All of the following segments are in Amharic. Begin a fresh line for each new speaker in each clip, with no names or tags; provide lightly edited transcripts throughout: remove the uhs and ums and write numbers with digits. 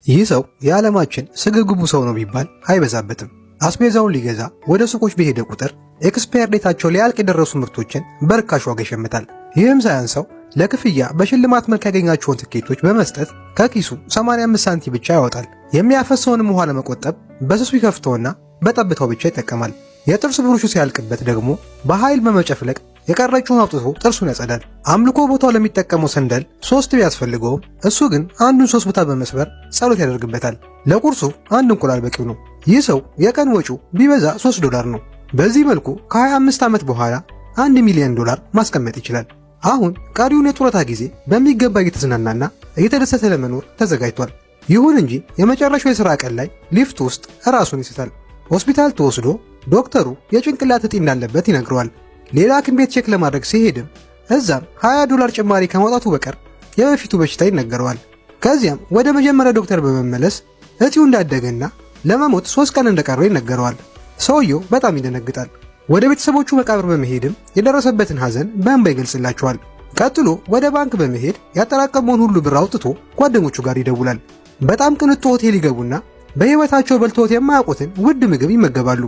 ይህ ሰው የዓለማችን ስግብግቡ ሰው ነው ቢባል አይበዛበትም። አስቤዛውን ሊገዛ ወደ ሱቆች በሄደ ቁጥር expire date ኣቸው ሊያልቅ የደረሱ ምርቶችን በርካሽ ዋጋ ይሸምታል። ይህም ሳያንሰው ለክፍያ በሽልማት መልክ ያገኛቸውን ትኬቶች በመስጠት ከኪሱ 85 ሳንቲም ብቻ ያወጣል። የሚያፈሰውንም ውሃ ለመቆጠብ በስሱ ይከፍተውና በጠብታው ብቻ ይጠቀማል። የጥርስ ብሩሹ ሲያልቅበት ደግሞ በኃይል በመጨፍለቅ የቀረችውን አውጥቶ ጥርሱን ያጸዳል። አምልኮ ቦታው ለሚጠቀመው ሰንደል ሶስት ቢያስፈልገውም እሱ ግን አንዱን ሶስት ቦታ በመስበር ጸሎት ያደርግበታል። ለቁርሱ አንድ እንቁላል በቂው ነው። ይህ ሰው የቀን ወጪው ቢበዛ 3 ዶላር ነው። በዚህ መልኩ ከ25 ዓመት በኋላ 1 ሚሊዮን ዶላር ማስቀመጥ ይችላል። አሁን ቀሪውን የጡረታ ጊዜ በሚገባ እየተዝናናና እየተደሰተ ለመኖር ተዘጋጅቷል። ይሁን እንጂ የመጨረሻው የሥራ ቀን ላይ ሊፍት ውስጥ ራሱን ይስታል። ሆስፒታል ተወስዶ ዶክተሩ የጭንቅላት እጢ እንዳለበት ይነግረዋል። ሌላ ሐኪም ቤት check ለማድረግ ሲሄድም እዛም 20 ዶላር ጭማሪ ከማውጣቱ በቀር የበፊቱ በሽታ ይነገረዋል። ከዚያም ወደ መጀመሪያ ዶክተር በመመለስ እጢው እንዳደገና ለመሞት 3 ቀን እንደቀረው ይነገረዋል። ሰውየው በጣም ይደነግጣል። ወደ ቤተሰቦቹ መቃብር በመሄድም የደረሰበትን ሐዘን በእንባ ይገልጽላቸዋል። ቀጥሎ ወደ ባንክ በመሄድ ያጠራቀመውን ሁሉ ብር አውጥቶ ጓደኞቹ ጋር ይደውላል። በጣም ቅንጡ ሆቴል ይገቡና በሕይወታቸው በልተውት የማያውቁትን ውድ ምግብ ይመገባሉ።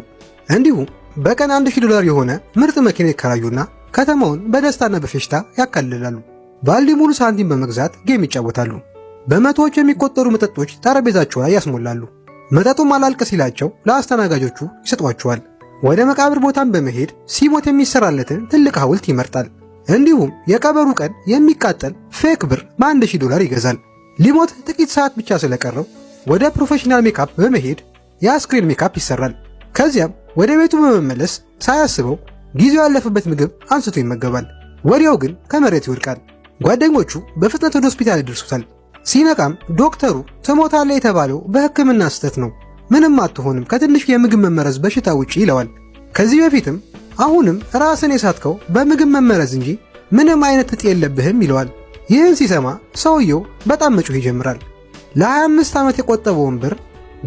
እንዲሁም በቀን 1000 ዶላር የሆነ ምርጥ መኪና ይከራዩና ከተማውን በደስታና በፌሽታ ያካልላሉ። ባልዲ ሙሉ ሳንቲም በመግዛት game ይጫወታሉ። በመቶዎች የሚቆጠሩ መጠጦች ጠረጴዛቸው ላይ ያስሞላሉ። መጠጡም አላልቅ ሲላቸው ለአስተናጋጆቹ ይሰጧቸዋል። ወደ መቃብር ቦታም በመሄድ ሲሞት የሚሰራለትን ትልቅ ሐውልት ይመርጣል። እንዲሁም የቀበሩ ቀን የሚቃጠል fake ብር በ1000 ዶላር ይገዛል። ሊሞት ጥቂት ሰዓት ብቻ ስለቀረው ወደ professional makeup በመሄድ የአስክሬን ሜካፕ ይሰራል። ከዚያም ወደ ቤቱ በመመለስ ሳያስበው ጊዜው ያለፈበት ምግብ አንስቶ ይመገባል። ወዲያው ግን ከመሬት ይወድቃል። ጓደኞቹ በፍጥነት ወደ ሆስፒታል ይደርሱታል። ሲነቃም ዶክተሩ ትሞታለህ የተባለው በሕክምና ስህተት ነው፣ ምንም አትሆንም ከትንሽ የምግብ መመረዝ በሽታ ውጪ ይለዋል። ከዚህ በፊትም አሁንም ራስን የሳትከው በምግብ መመረዝ እንጂ ምንም አይነት እጢ የለብህም ይለዋል። ይህን ሲሰማ ሰውየው በጣም መጮህ ይጀምራል። ለ25 ዓመት የቆጠበውን ብር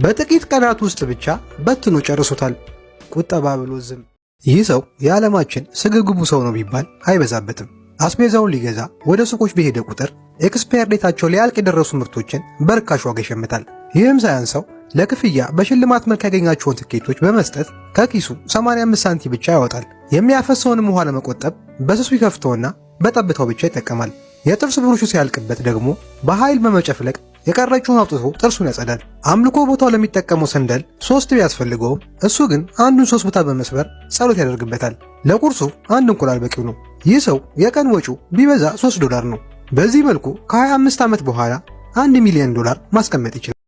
በጥቂት ቀናት ውስጥ ብቻ በትኖ ጨርሶታል። ቁጠባ ብሎ ዝም። ይህ ሰው የዓለማችን ስግብግቡ ሰው ነው ቢባል አይበዛበትም። አስቤዛውን ሊገዛ ወደ ሱቆች በሄደ ቁጥር expire date ኣቸው ሊያልቅ የደረሱ ምርቶችን በርካሽ ዋጋ ይሸምታል። ይህም ሳያንሰው ለክፍያ በሽልማት መልክ ያገኛቸውን ትኬቶች በመስጠት ከኪሱ 85 ሳንቲም ብቻ ያወጣል። የሚያፈሰውንም ውሃ ለመቆጠብ በስሱ ይከፍተውና በጠብታው ብቻ ይጠቀማል። የጥርስ ብሩሹ ሲያልቅበት ደግሞ በኃይል በመጨፍለቅ የቀረችውን አውጥቶ ጥርሱን ያጸዳል። አምልኮ ቦታው ለሚጠቀመው ሰንደል ሶስት ቢያስፈልገውም እሱ ግን አንዱን ሶስት ቦታ በመስበር ጸሎት ያደርግበታል። ለቁርሱ አንድ እንቁላል በቂው ነው። ይህ ሰው የቀን ወጪው ቢበዛ 3 ዶላር ነው። በዚህ መልኩ ከ25 ዓመት በኋላ 1 ሚሊዮን ዶላር ማስቀመጥ ይችላል።